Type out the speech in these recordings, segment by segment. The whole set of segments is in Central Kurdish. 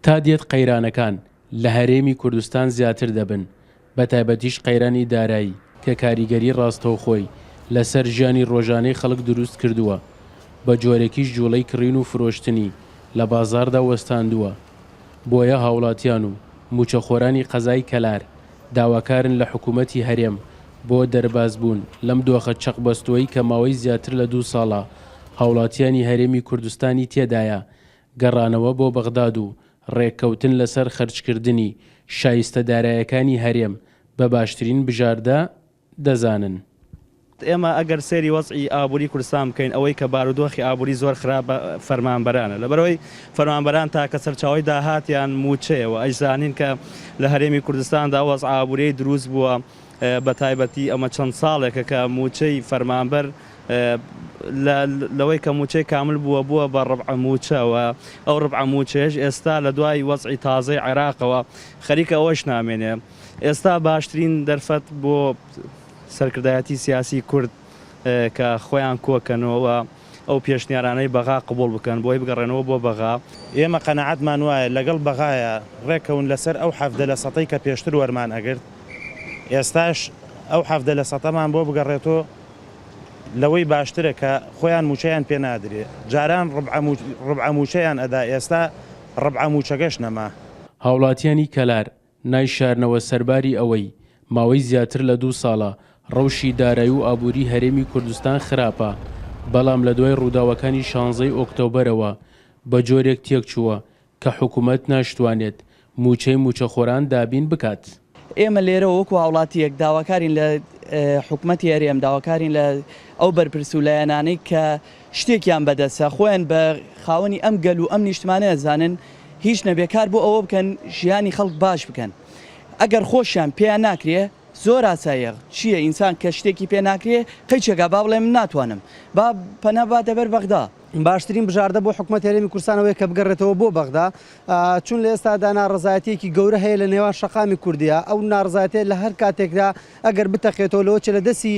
تا دێت قەیرانەکان لە هەرێمی کوردستان زیاتر دەبن، بەتایبەتیش قەیرانی دارایی کە کاریگەری ڕاستەوخۆی لەسەر ژیانی ڕۆژانەی خەڵک دروست کردووە، بە جۆرێکیش جوڵەی کڕین و فرۆشتنی لە بازاڕدا وەستاندووە. بۆیە هاوڵاتیان و مووچەخۆرانی قەزای کەلار داواکارن لە حکوومەتی هەرێم بۆ دەربازبوون لەم دۆخە چەقبەستووەی کە ماوەی زیاتر لە دوو ساڵە هاوڵاتیانی هەرێمی کوردستانی تێدایە گەڕانەوە بۆ بەغداد و ڕێککەوتن لەسەر خەرجکردنی شایستە دارایەکانی هەرێم بە باشترین بژاردە دەزانن. ئێمە ئەگەر سەیری وەزعی ئابووری کوردستان بکەین ئەوەی کە بارودۆخی ئابووری زۆر خراپە فەرمانبەرانە لەبەرئەوەی فەرمانبەران تاکە سەرچاوەی داهاتیان مووچەیە و ئەشزانین کە لە هەرێمی کوردستاندا ئەو وەزعە ئابووریەی دروست بووە بە تایبەتی ئەمە چەند ساڵێکە کە مووچەی فەرمانبەر لەوەی کە مووچەی کامل بووە بووە بە ڕبعە مووچە و ئەو ڕبعە مووچەیەش ئێستا لە دوای وەزعی تازەی عێراقەوە خەریکە ئەوەش نامێنێ. ئێستا باشترین دەرفەت بۆ سەرکردایەتی سیاسی کورد کە خۆیان کۆکەنەوە و ئەو پێشنیارانەی بەغا قبوڵ بکەن بۆی بگەڕێنەوە بۆ بەغا. ئێمە قەناعەتمان وایە لەگەڵ بەغایا ڕێککەون لەسەر ئەو 17 لە سەتەی کە پێشتر وەرمان ئەگرت ئێستاش ئەو 17 لە سەتەمان بۆ بگەڕێتۆ لەوەی باشترە کە خۆیان مووچەیان پێ نادرێ جاران ڕبعە مووچەیان ئەدا ئێستا ڕبعە مووچەکەش نەما. هاوڵاتیانی کەلار نایشارنەوە سەرباری ئەوەی ماوەی زیاتر لە دوو ساڵە ڕەوشی دارایی و ئابووری هەرێمی کوردستان خراپە، بەڵام لە دوای ڕووداوەکانی شانزەی ئۆکتۆبەرەوە بە جۆرێک تێکچووە کە حکومەت ناشتوانێت مووچەی مووچەخۆران دابین بکات. ئێمە لێرەوە وەکو هاوڵاتییەک داواکارین لە حکومەتی هەرێم، داواکارین لە ئەو بەرپرس و لایەنانەی کە شتێکیان بەدەستە، خۆیان بە خاوەنی ئەم گەل و ئەم نیشتمانە ئەزانن، هیچ نەبێ کار بۆ ئەوە بکەن ژیانی خەڵک باش بکەن. ئەگەر خۆشیان پێیان ناکرێ زۆر ئاساییە، چییە ئینسان کە شتێکی پێ ناکرێ قەیچێکا با بڵێ من ناتوانم، با پەنا بباتە بەر بەغدا. باشترین بژاردە بۆ حکومەتی هەرێمی کوردستان ئەوەیە کە بگەڕێتەوە بۆ بەغدا، چون لە ئێستادا ناڕەزایەتییەکی گەورە هەیە لە نێوان شەقامی کوردییە، ئەو ناڕەزایەتییە لە هەر کاتێکدا ئەگەر بتەقێتەوە لەوە چێ لە دەستی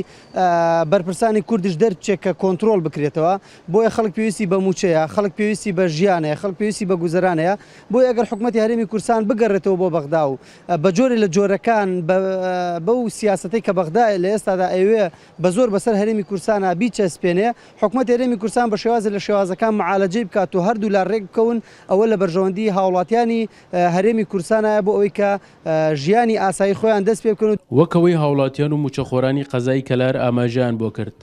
بەرپرسانی کوردیش دەربچێت کە کۆنترۆڵ بکرێتەوە، بۆیە خەڵک پێویستی بە مووچەیە، خەڵک پێویستی بە ژیانەیە، خەڵک پێویستی بە گوزەرانەیە، بۆیە ئەگەر حکومەتی هەرێمی کوردستان بگەڕێتەوە بۆ بەغدا و بە جۆرێ لە جۆرەکان بەو سیاسەتەی کە بەغدا لە ئێستادا ئەیەوێ بە زۆر بەسەر هەرێمی کوردستانا بیچەسپێنێ، حکومەتی هەرێمی کوردستان بە شێوازێ لە شێوازەکان معالەجەی بکات و هەردوولا رێک بکەون، ئەوە لە بەرژەوەندی هاوڵاتیانی هەرێمی کوردستانایە بۆ ئەوەی کە ژیانی ئاسایی خۆیان دەست پێ بکەن و. وەک ئەوەی هاوڵاتیان و مووچەخۆرانی قەزای کەلار ئاماژەیان بۆ کرد،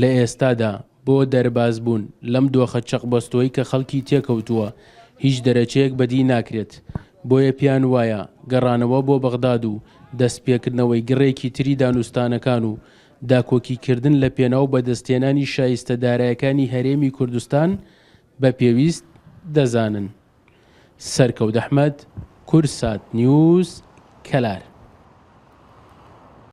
لە ئێستادا بۆ دەربازبوون لەم دۆخە چەقبەستووەی کە خەڵکی تێکەوتووە هیچ دەرەچەیەک بەدی ناکرێت، بۆیە پێیان وایە گەڕانەوە بۆ بەغداد و دەستپێکردنەوەی گڕێکی تری دانوستانەکان و داکۆکیکردن لە پێناو بەدەستهێنانی شایستە دارایەکانی هەرێمی کوردستان بە پێویست دەزانن. سەرکەوت ئەحمەد، کوردسات نیوز، کەلار.